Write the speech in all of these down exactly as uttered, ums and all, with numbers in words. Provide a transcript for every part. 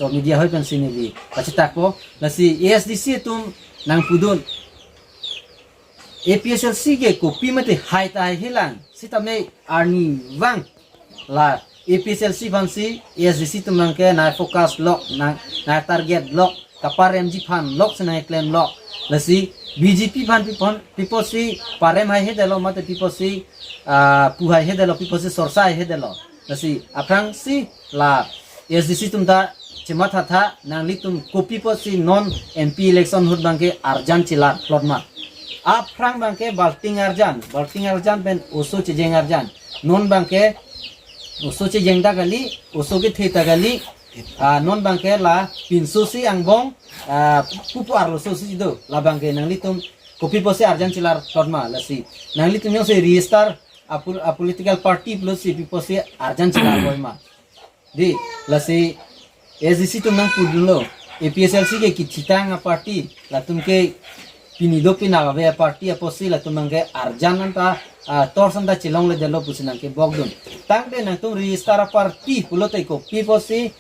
media hoi pensi neli kachetakpo. Lasi A S D C atum nangpudun, A P H L C ke kopi mate hai ta haihelang, sitame arnivang la A P H L C aphansi A S D C atum nangke nai focus lok, nang nai target lok, kaparemji aphan loksi nangklemlok. Lasi B J P aphan pi aphan, pi apotsi parem haihedetlo mate pi apotsi, ah, pu haihedetlo, pi apotsi sorsa haihedetlo. Lasi aphrangsi la A S D C atum ta chemathatha, nanglitum kopi apotsi non M P election ahut abangke arjan chelarplot ma. Aphrang abangke balting arjan, balting arjan pen oso chejeng arjan. Non abangke oso chejeng ta kali, oso kethe ta kali, ah, non abangke la pinsosi angbong, ah, pupu arlososi do, la abangke nanglitum kopi apotsi arjan chelarplot ma. Lasi nanglitum jongsi register a pol-, a political party pulosi pi apotsi arjan chelarplot ma. Dei, lasi A S D C atum nangpudunlo, A P H L C ke kethitang a party, latum ke pini do penap ave a party apotsi latum abangke arjan anta, ah, torch anta chelongledetlo pusi nangkebokdun. Tangte nangtum register a party pulote kopi apotsi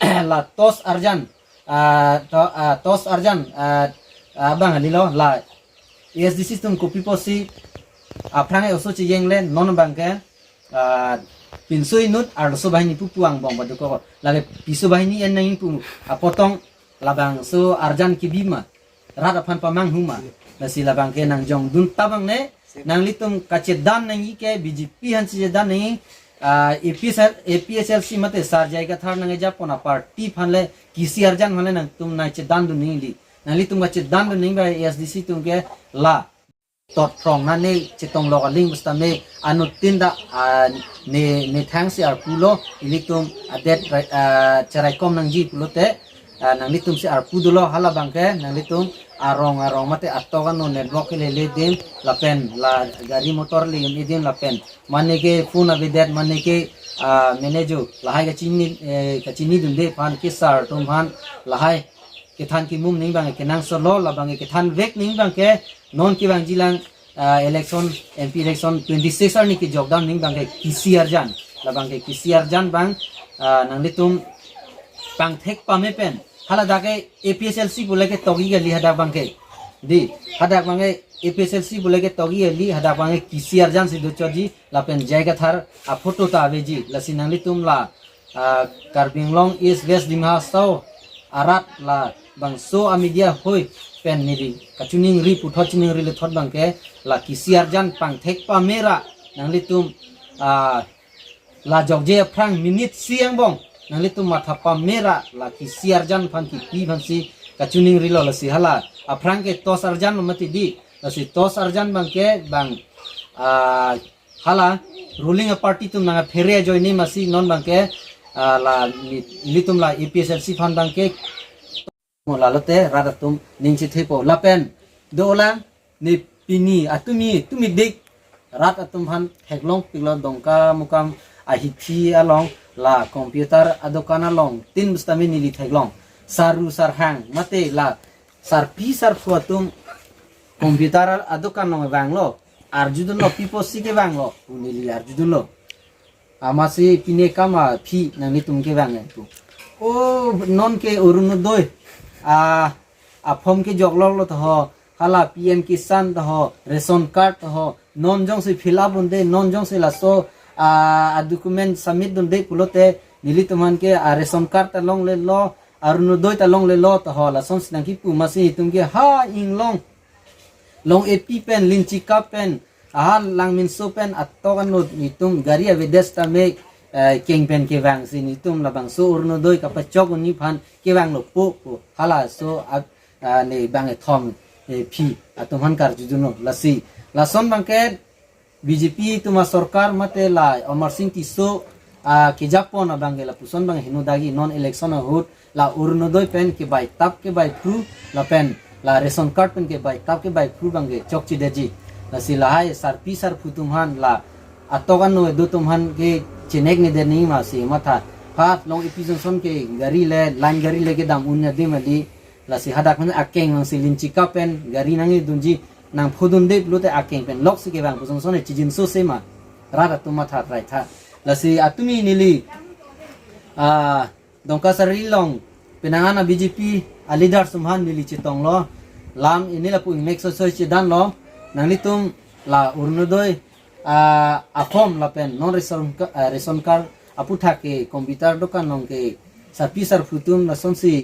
la torch arjan, ah, to-, ah, torch arjan, ah, ah, abang halilo, la A S D C atum kopi apotsi aphrang oso chejeng le, non abangke, ah, pinso inut arloso banghini pupu angbong padukok. Lake piso banghini en nangji pu apotong labangso arjan kebi ma, rat aphan pamanghu ma. Lasi la abangke nangjongdun ta bangne, nanglitum kachedan nangji ke B J P aphansi chedan nangji, ah, A P H L, A P H L C mate Sar J I Kathar nangkejapon a party aphan le, kisi arjan aphan le nangtum nangchedandun nangji. Nanglitum kachedandun nangji ba A S D C atum ke la tot phrong na ne chetonglok aling pusitame anuttin ta, ah, ne, ne thangsi arpulo, ilitum adet rai-, ah, cheraikom nangji pulote, ah, nanglitumsi arpu dolo. Hala abangke nanglitum arong arong mate atok ano network kelele adim lapen la gari motor le-un adim lapen mane ke phone avedet, mane ke, ah, manager lahai kachini, eh, kachinidunde aphan, kesar atum aphan lahai kethan kemum nangji abangke kenangsotlo, la abangke kethanvek nangji abangke non kevangjilang, ah, election, M P election twenty six arni kejokdam nangji abangke kisi arjan, la abangke kisi arjan abang, ah, nanglitum pangthek pame pen. Hala dak ke A P H L C pule ke togi kali hadak abangke. Dei, hadak abangke A P H L C pule ke togi kali, hadak abangke kisi arjansi dochotji lapen J I Kathar a photo ta aveji. Lasi nanglitum la, ah, Karbi Anglong East West Dima Hasao arat labangso a media hoi pen neli kachiningri puthot chiningri lethot abangke la kisi arjan pangthek pamera nanglitum, ah, la jokje aphrang minute isi angbong nanglitum matha pamera la kisi arjan aphan kipi aphansi kachiningrilo. Lasi hala aphrang ke torch arjan lo mati dei, lasi torch arjan abangke bang, ah, hala ruling a party atum nangphere ajoine masi non abangke, ah, la ni-, nelitum la A P H L C aphan abangke mo lalote rat atum ning chithepo lapen dolang ne pini atumi tumi dik rat atum aphan theklongpiklo Dongkamukam ahithi along la computer adokan alongtin pusitame neli theklong. Saru sarhang mate la sarpi sarpo atum computer adokan along vanglo, arjudunlo pi apotsi kevanglo pu neli arjudunlo. Amatsi pine kam aphi nanglitum kevang pu. O non ke Orunodoi a, a form kejokloklo to ho, hala P M Kisan to ho, ration card to ho, non jongsi fill up dunde, non jongsi laso a, a document submit dunde pulote nelitum aphan ke a ration card ta longlelo, Orunodoi ta longlelo to ho, lasonsi nangkipu masi itum ke ha inglong Long-epi pen, Linchika pen, aha Langminso pen atok anut nelitum gari avedet tame, eh, keng pen kevangsi nelitum labangso Orunodoi kapachok un-e aphan kevanglo po pu halaso ap-, ah, ne bang ethom, eh, phi atum aphan karjudunlo. Lasi lason abangke B J P atum asorkar mate la Amarsing Tisso, ah, kejapon abangke lapuson abang heno dagi non election ahut la Orunodoi pen kebaitap kebaiphru lapen la ration card pen kebaitap kebaiphru abangke chokchedetji. Lasi lahai sarpi sarpo atum aphan la atok ano edo atum aphan ke cheneknedet nangji masi matha. Phat Long-epi Johnson ke gari le, line gari le kedam un-e adim kali. Lasi hadak aphan akeng nangsi Linchika pen gari nangkedunji, nangphodunde pulote akeng pen loksi kevang pu Johnson e chijinso se ma rat atum matha trai tha. Lasi atumi neli, ah, Dongka Sari along Penang an a B J P a leader atum aphan neli chetonglo, lam ini lapu ingnek sosoi chedanlo, nanglitum la Orunodoi a, a form lapen non ration ka-, a, ration card aputhak ke computer dokan along ke sarpi sarpo atum lasonsi